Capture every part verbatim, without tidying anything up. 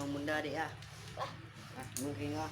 Bunda, Dek, ah. Ah, mungkin, ah.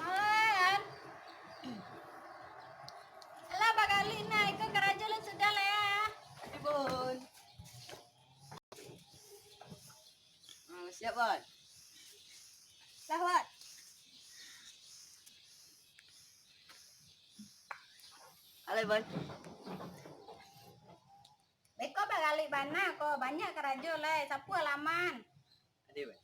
Man. Alah, bagali nah, iko karajo lah sudah lah ya. Oke, Bun. Hmm, siap, Bun. Sahwat. Halo, Bun. Beko bagalik bana ko, banyak karajo lai, sapu alaman. Ade, Bun.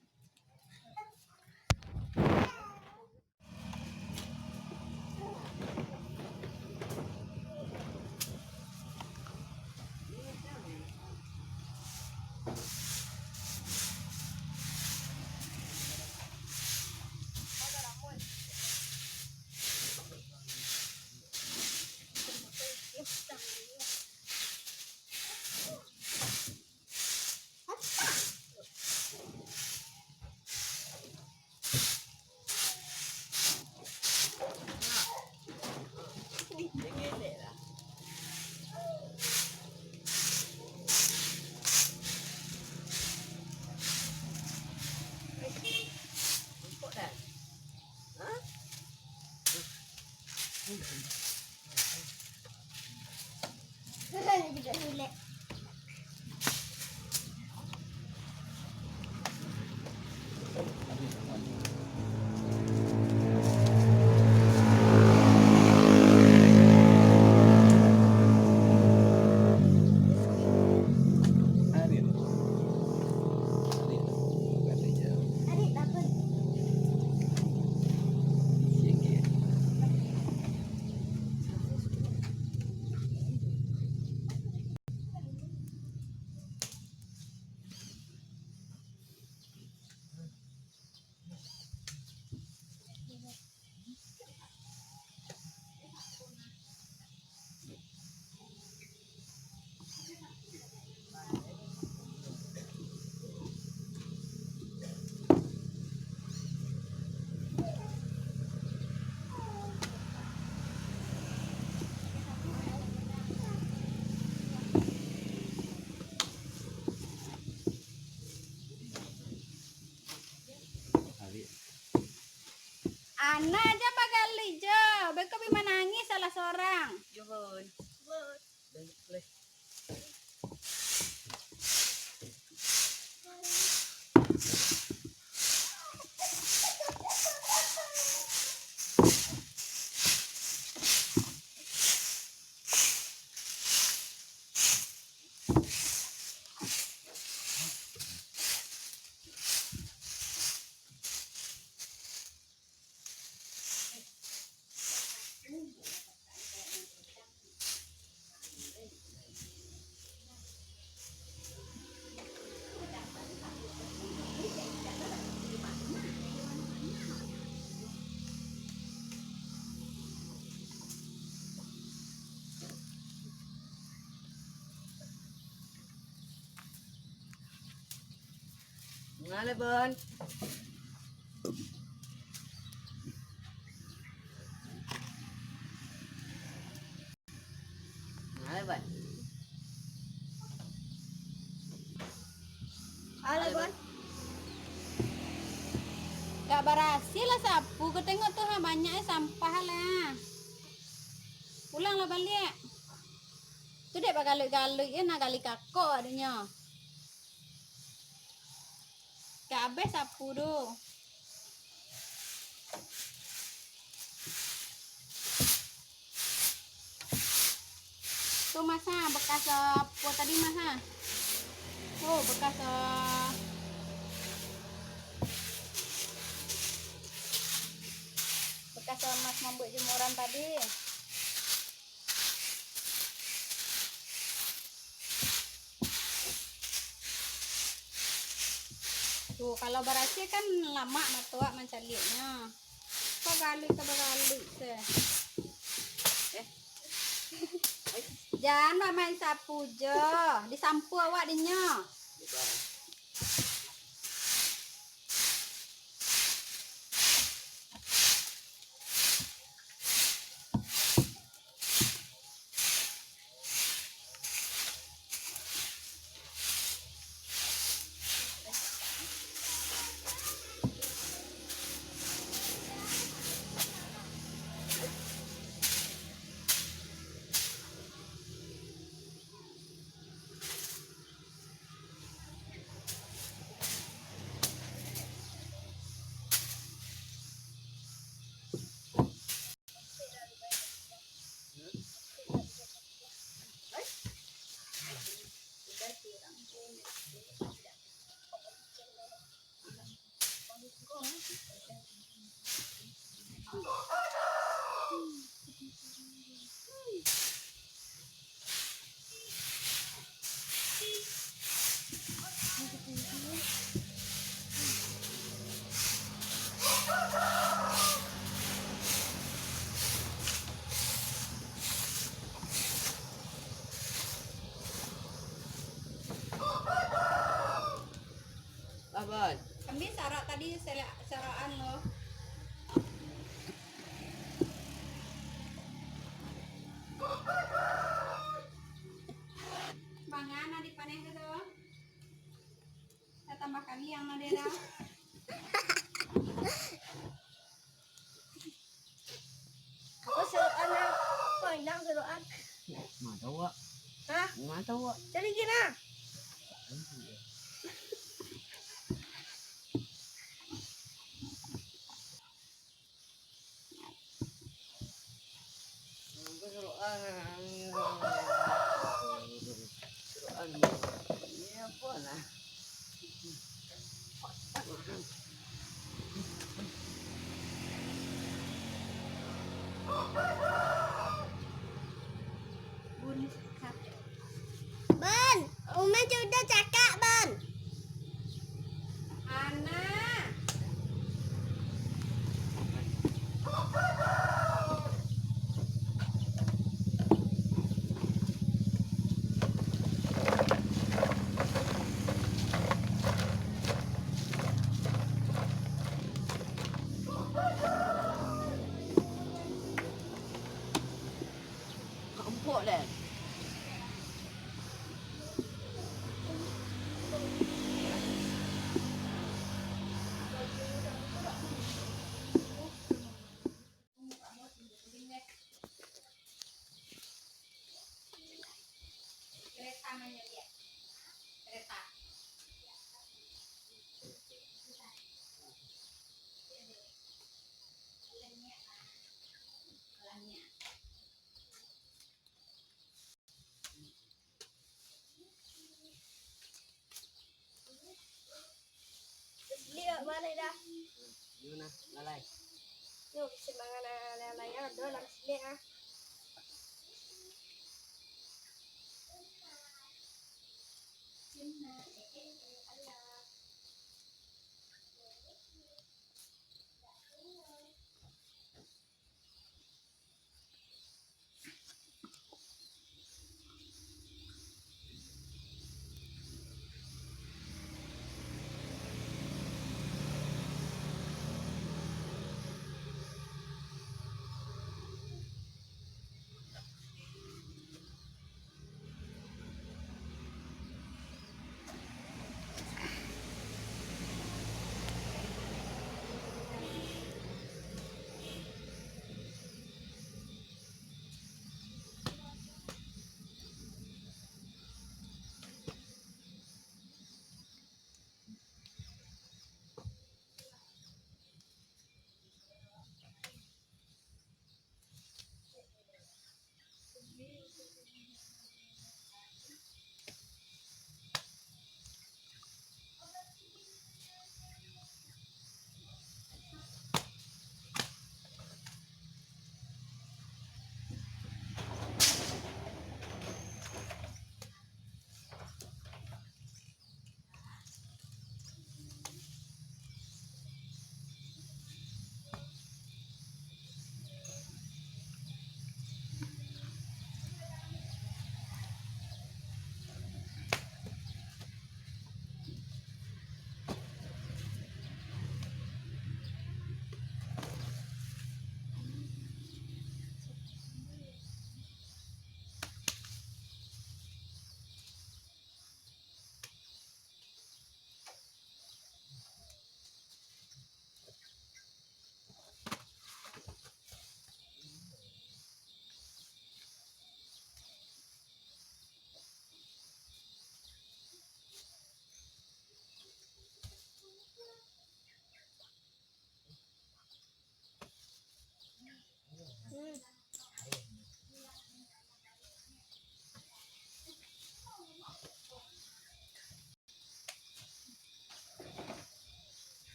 Ana jan bagaluik jo, beko bi manangih salah sorang. Yo, Bun. Bun. Mangale, Bon? Mangale, Bon? Halo, Bon. Gak barasiah lah sapu, ko tengok tu ha, banyak e sampah lah. Pulanglah baliak. Tu dek bagaluik-galuik e, nak gali kakok adonyo. Ka abih sapu tu. Tu, Mas, ha, bekas, eh, apo tadi, Mas, ha? Oh, bekas, eh, bekas, eh, Mas mambuek jemuran tadi. Tu, kalau barasiah kan lamak matoak mancaliaknyo. Ko galuik, ko bagaluik se. Eh. Jan bamain sapu jo, disapu awak dinyo. Lah, Bon. Ambil sarak tadi, sarak-, sarakan lo. Mangan adi paneh tu, tu. Dah tambah kaliang lah dia dah. Apa seroan ah? Apa hilang seroan? Ma tahu, Wak. Hah? Ma tahu, Wak. Cari gina. Bun, Umai sudah cakak, Bun. Ana. Empuk deh. Lalai. Yo, bisa mangan lalai-lalai, ado dalam sini ah.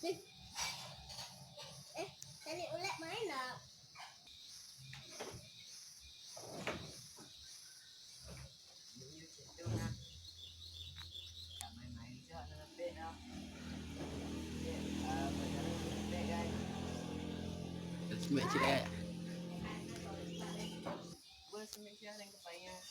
Eh, cari ulek main lah. Sembek ciek. Bos, sembek ciek, lain kepaingan.